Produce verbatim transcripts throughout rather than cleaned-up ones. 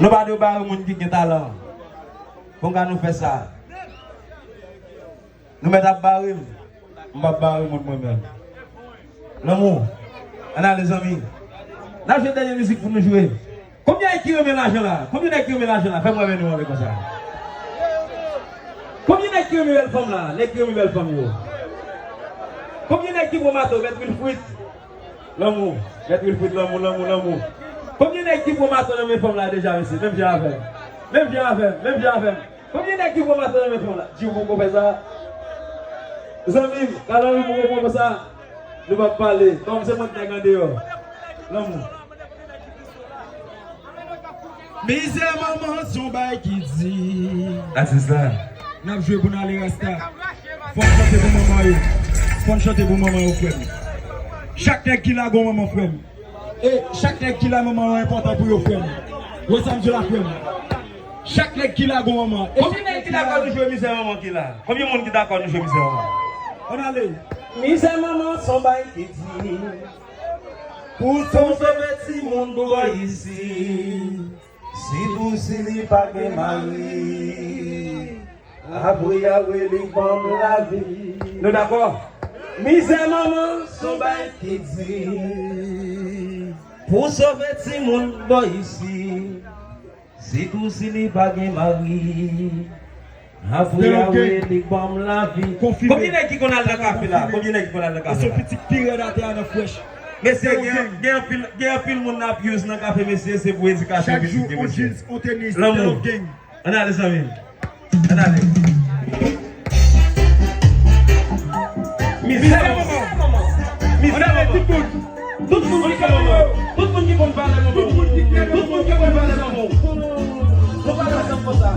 Nou pa dwe bare moun ki gen talan. Konga nou fè sa. Nou mèt ap bare m. M p ap bare moun mwen menm. Lanmou. Ann ale zanmi. N ap jwe dènye mizik pou nou jwe. Konbyen nèg ki renmen lajan la? Konbyen nèg ki renmen lajan la? Fè m wè men nou anlè konsa. Konbyen nèg ki renmen bèl fanm la? Nèg ki renmen bèl fanm yo. Konbyen nèg ki pran mato? Mèt Wilfrid. Lanmou. Mèt Wilfrid, lanmou, lanmou, lanmou. Konbyen nèg ki pran mato nan men fanm la deja, mesye? Menm jan avè m. Menm jan avè m. Menm jan avè m. Konbyen nèg ki pran mato nan men fanm la? Di w poko fè sa. Zanmi m, ka lanmou poko pran konsa. Nou p ap pale. Kòm se mwen k nèg andeyò. Lanmou. Mizè manman se yon bagay ki di. Atis la. N ap jwe pou n ale rasta. Fò n chante pou manman yo. Fò n chante pou manman yo, frè m. Chak nèg ki la gon manman, frè m. E chak nèg ki la manman yo enpòtan pou yo, frè m. Wè sa m di la, frè m. Chak nèg ki la gon manman. E konbyen nèg ki dakò nou jwe mizè manman ki la? Konbyen moun ki dakò nou jwe mizè manman? Ann ale. Mizè manman se yon bagay ki di. Pou sove timoun bò isi, sitou si li pa gen mari, apre apre li ban m lavi. Nou dakò? Mizè manman se yon bagay ki di. Pou sove timoun bò isi, sitou si li pa gen mari. Apre a, wi, li ban m lavi. Konbyen nèg ki konn al nan kafe la? Konbyen nèg ki konn al nan kafe la? Pitit pi rèd atè a nan frèch. Mesye, gen, gen anpil, gen anpil moun n ap use nan kafe, mesye, se pou edikasyon pitit yo, mesye. Lanmou. Ann ale, zanmi m. Ann ale. Mizè manman. Mizè manman. Tout moun ki konn valè manman. Tout moun ki konn valè manman. Tout moun ki konn valè manman. Nou pale ansanm konsa.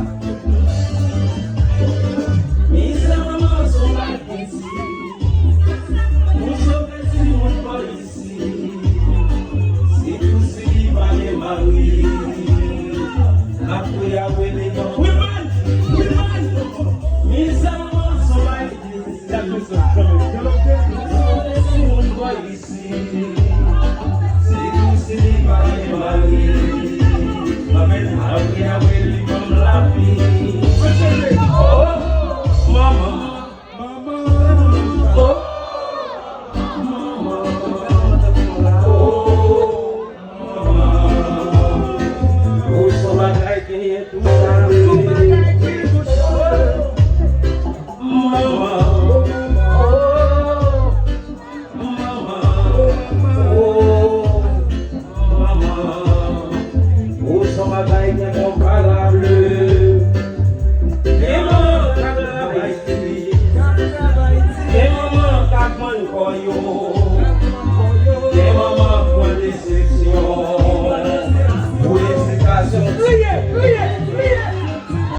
Mizè manman se yon bagay ki di. Pou sove timoun bò isi. Sitou si li pa gen mari. Apre a, wi, li ban. Wi, man! Wi, man! Mizè manman se yon bagay ki di. Sitou si li pa gen mari. Apre a, wi, li ban m lavi. Oh, manman. Manman. Oh, manman. Oh, manman. Ou se yon bagay ki gen tout sa. Manman. Oh, manman. Oh, manman. Ou se yon bagay ki enkonparab.